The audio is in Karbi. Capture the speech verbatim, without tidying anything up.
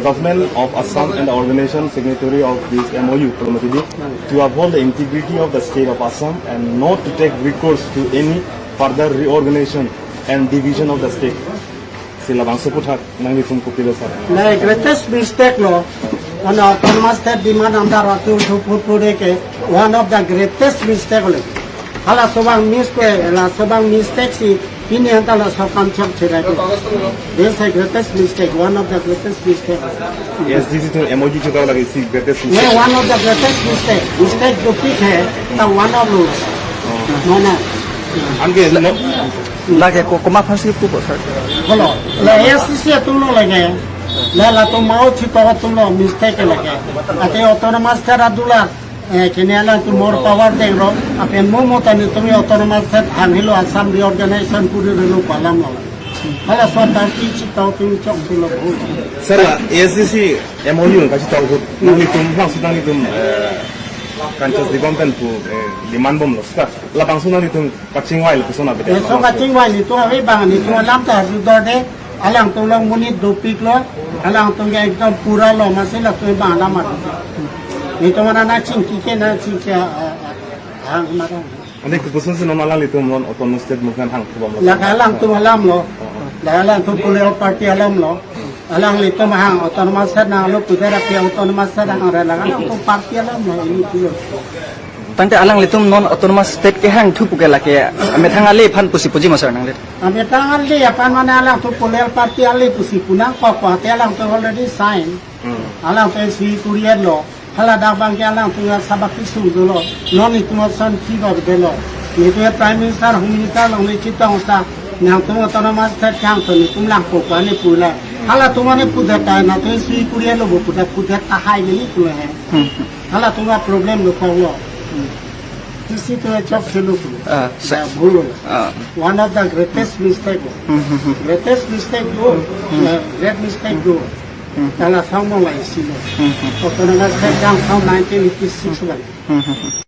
Government of Assam and the organization signatory of this M O U, Promoti Dip, to uphold the integrity of the state of Assam and not to take recourse to any further reorganization and division of the state. Si labangso aputhak nanglitum kopilo sir? Le greatest mistake lo. Ono autonomous state demand amdar atur thu phu phu de ke one of the greatest mistake lo. Hala sobang miss ko, hala sobang mistake si pini anta laso akam chokche ra ke. This is greatest mistake, one of the greatest mistake. A S D C atum M O U chuta lagi si greatest mistake. Ye one of the greatest mistake. Mistake dopik hai, ta one of those. Mana? Anke no. Lake ko komat aphansi pupo sir? Holo, le A S D C atumlo lake. Le latum Mao chito atumlo mistake lake. Ate autonomous state adular, eh, kene alangtum more power denglo, apen mo mo ta netum autonomous state hang helo Assam reorganization puri relo ko alam lo. Hala so ta ki chito atum chokche lo bu. Sir, A S D C M O U kachito ahut nanglitum, langsung nanglitum, eh, Kanchas Dibom pen pu, eh, demand bomlo sir. Labangso nanglitum kachingvai lapuson abide. Laso kachingvai netum ave bang netum alam ta arjudor de, alangtum along monit dopik lo, alangtum ke ekdom pura lo, masi latum bang alam arju. Netum mana na chingki ke na chingki, ah, ah, ah, hang mana. Ante kopuson si non alanglitum non autonomous state movement hang thu bomlo? Lake alangtum alam lo, lake alangtum political party alam lo. Alanglitum hang autonomous state nanglo puthot api autonomous state hang re lang alangtum party alam lo ini pulo. Tangte alanglitum non autonomous state kehang thu pu ke lake amethang ale aphan pusi puji ma sir nangli? Amethang ale aphan mane alangtum political party ale pusi pu nangkok ko ate alangtum already sign. Hmm. Alangtum si kurier lo. Hala dak bang ke alangtum asabak kesung dolo. Non netum ason ki ba dolo. Netum Prime Minister, Home Minister along ne chetong sa. Nangtum autonomous state kehang to netum langpo ko ne pu la. Halatum mane pudet ta nangtum si kurier lo bo pudet pudet tahai ne pu he. Hmm. Halatum aproblem lo ko lo. Hmm. This is to a job selu. Ah, sir. Ya, bhul. Ah. One of the greatest mistake. Hmm, hmm, hmm. Greatest mistake do. Hmm. Uh, great mistake do. Hmm. Hala song mo lai silo. Hmm, hmm. Autonomous state kehang song nineteen eighty-six bang. Hmm, hmm, hmm.